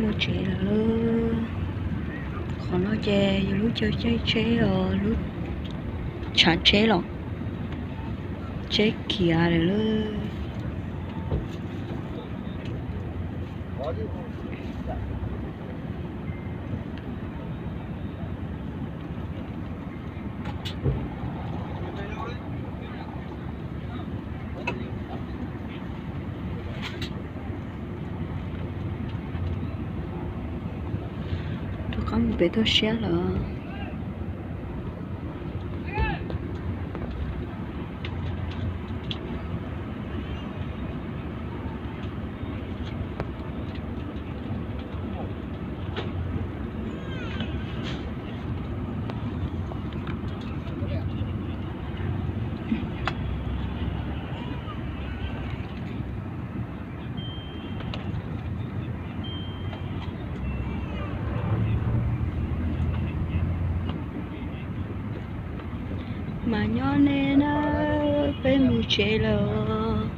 Mus tsev lawm. Qhov no ces yog lub chaw caij tsheb os, lub tshav tsheb los tsheb khiav lawm lauj. Rov qab mus pem toj siab lawm. Mas nyob nej na, peb mus tsev lawm.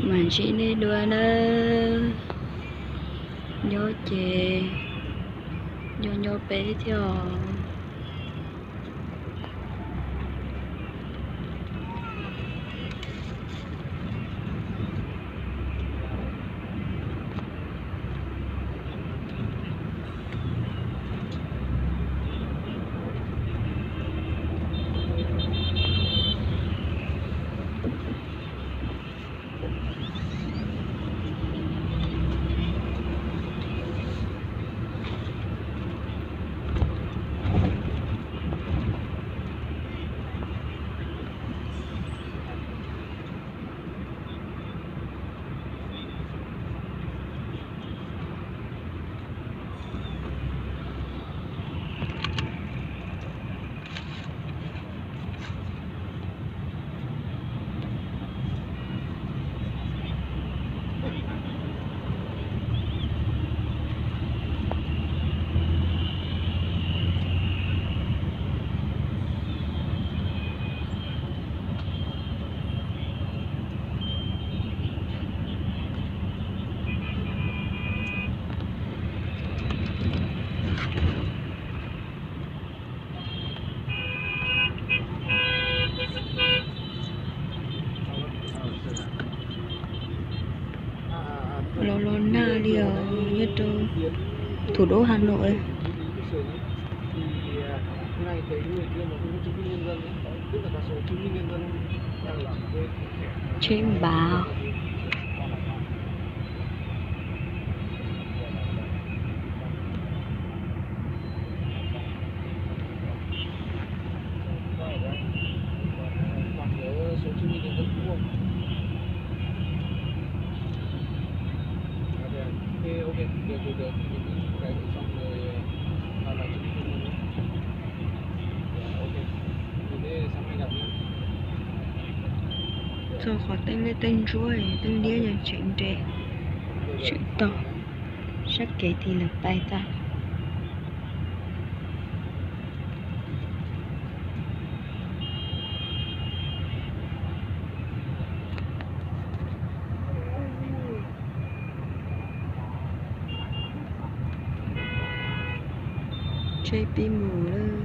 Mam ntsib nej dua nawb. Nyob ces nyob nyob peb thiab os. Los los nag li os, nyob rau thủ đô Hà Nội. Tsheb npav. Txog qhov teej liaj teej ntsuab, teej liab yog tseem nres, tseem tog, sab kev tig lawm pais tag. Tsheb pib mus lawm.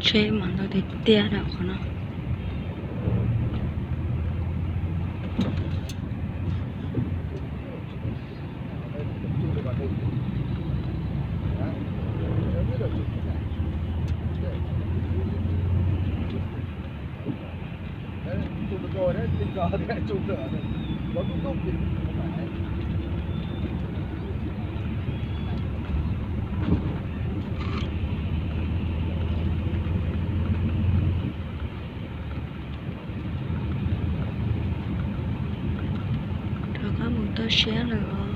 Tsheb mas ntau tiag tiag na qhov no. Rov qab mus toj siab lawm os.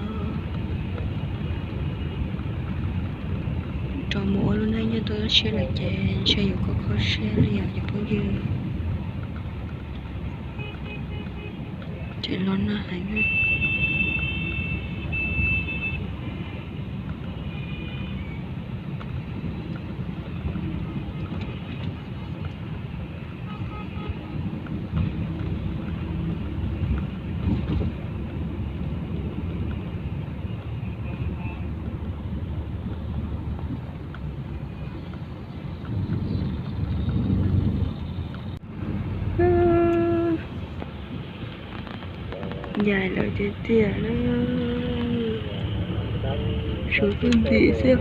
Rov mus ua lub neej nyob toj siab lawm ces ntshe yuav kho kho siab li os cov phooj ywg. Ces los nag heev. Ncaim lawm tiag tiag na. Suav twj ntim xwb.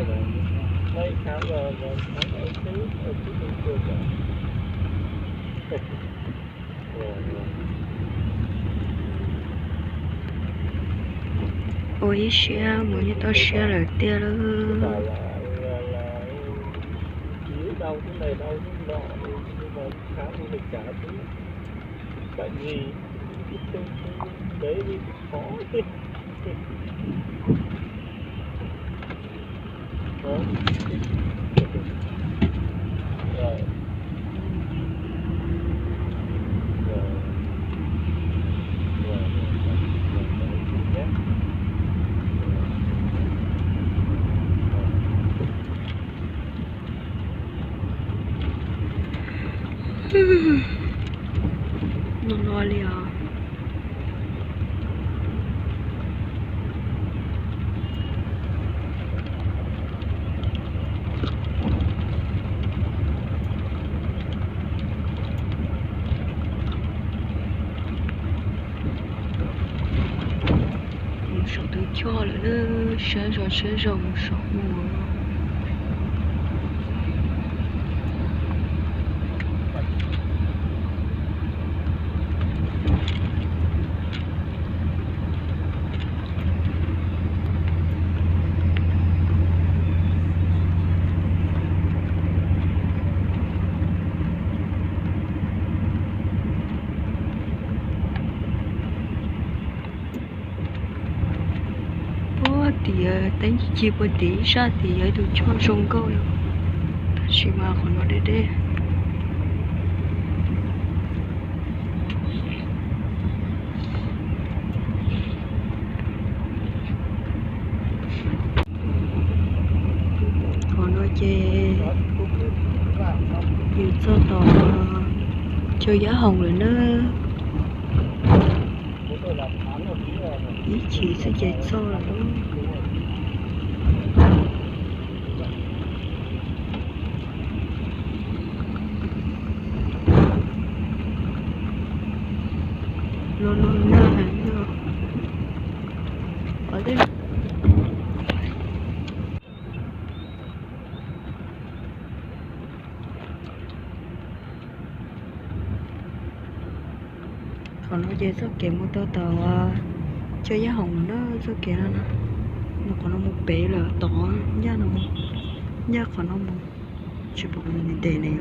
Ua ib siab mus nyob toj siab lawm tiag lauj. No no li os. Mus saum tus choj lawm na, siab zog siab zog mus saum mus. Puag tim teeb ci ci puag tim ib sab tim yog ib tug choj zoo nkauj li, tab sis mas qhov no deb deb. Qhov no ces yus txog tom Chaw Yab Hoom lawm na. Ib chim xwb ces txog lawm. Los los nag heev os. Qhov no ces txoj kev mus tau tom Chaw Yab Hoom na, txoj kev no na. Mus qhov no mus pem lawm tod, ncaj no, ncaj qhov no mus, tsis pom ntev ntev ne.